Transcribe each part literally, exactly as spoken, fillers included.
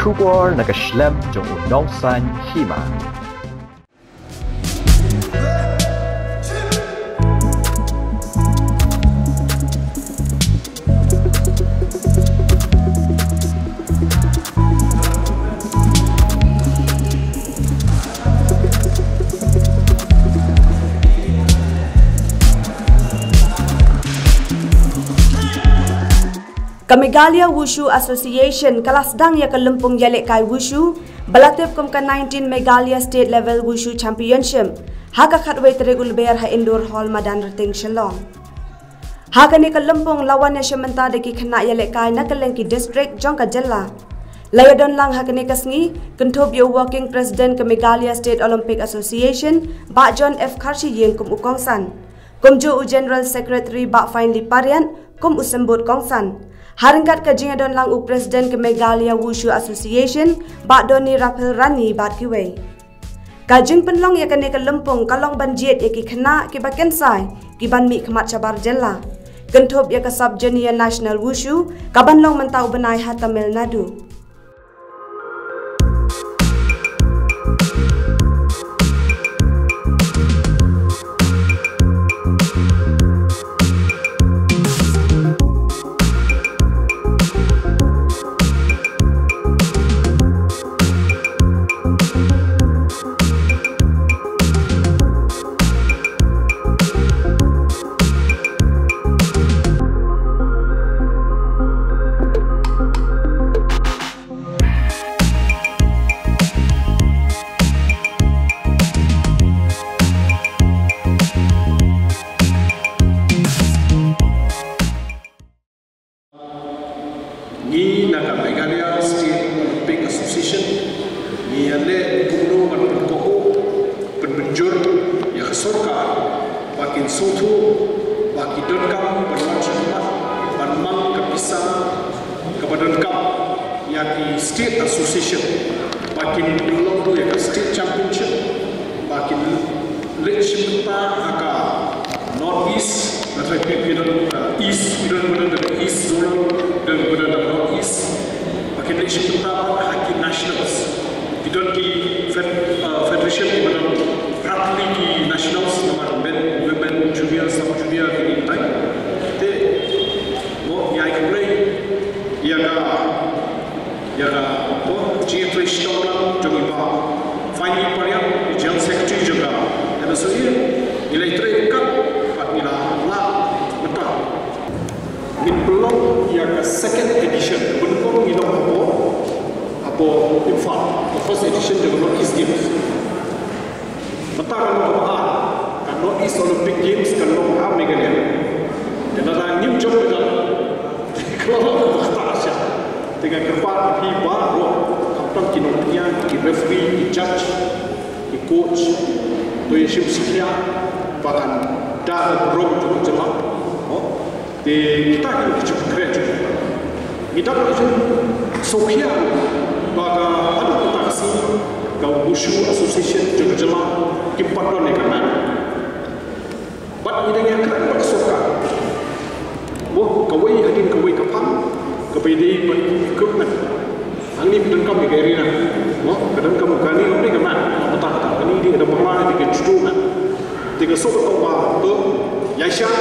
Khubor na ka shlem jong u nongsan hima. Ka Meghalaya Wushu Association ka la sdang ïa ka lympung ïalehkai wushu ba la tip kum ka nineteen Meghalaya State Level Wushu Championship ha ka khatwei tarik u Lber ha Indoor Hall Madanrting, Shillong. Ha kane ka lympung la wan ïashim bynta da ki khynnah ïalehkai na kylleng ki district jong ka jylla. La ïadon lang ha kane ka sngi kynthup ïa u Working President ka Meghalaya State Olympic Association, Bah John F Kharshiying, kum u kongsan. Kumjuh u General Secretary Bah Finely Pariat kum u symbud kongsan. Ha ryngkat ka jingïadon lang u President ka Meghalaya Wushu Association, Bah Donny Raphael Rani bad kiwei. Ka jingpynlong ïa kane ka lympung ka long ban jied ïa ki khynnah kiba kynsai kiban mih khmat shabar jylla. Kynthup ïa ka Sub Junior National Wushu kaban long mynta u bnai ha Tamil Nadu. Ngi na ka Meghalaya State Olympic Association, ngi ïaleh kumno ban pynkob, pynmynjur ïa ka sorkar ba kin sngewthuh ba ki donkam ban wan sha khmat ban mang ka pisa kaba donkam ïa ki state association ba kin pynlong ruh ïa ka state championship ba kin leit shim bynta ha ka North East, nga tharai phi, phi don, uh, East, phi don, phi don da East Zonal, phi don, phi don da North East. Ba kin leit shim bynta ha ki nationals. Ki don ki fed-, uh, federation kiba don bratli ki nationals, namar men, women, junior, sub junior, ki dei tai. Te, mo, ïa khublei ïa ka, ïa ka, to, jingïatrei shitom lang jong i Bah Finely Pariat, i General Secretary jong ka M S O A, ngi la ïatrei ryngkat bad ngi la lah mynta. Ngin pynlong ïa ka second edition, nyngkong ngi long hapoh, hapoh Imphal, the first edition jong ka North East Games. Mynta kan long kaba ar, ka North East Olympic Games kan long ha Meghalaya. Te lada ngim jop ïa ka, ka long kaba khraw shai. Te nga kyrpad ïa phi baroh, khamtam ki nongpynïaid, ki referee, ki judge, ki coach, to ïashim shikha ba kan da ka burom jong ka jylla. Mo? Te kita ki, ki jingpynkhreh jong ngi. Ngi dap ka jingsngewkhia ba ka haduh mynta ka sngi ka Wushu Association jong ka jylla kim pat don ïa ka mat. Bad ngi dang ïakren bad ka sorkar. Mo, kawei hadien kawei ka phang kaba ïadei bad equipment. Hangne phi donkam ïa ka arena. Mo, ka donkam kane, kane ka mat. Mynta kata kane dei ka dang bha, dei ka judo mat. Te ka sngewbha ba to ïaishah,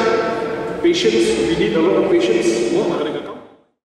patience, we need a lot of patience. Mo, ha kane ka kam.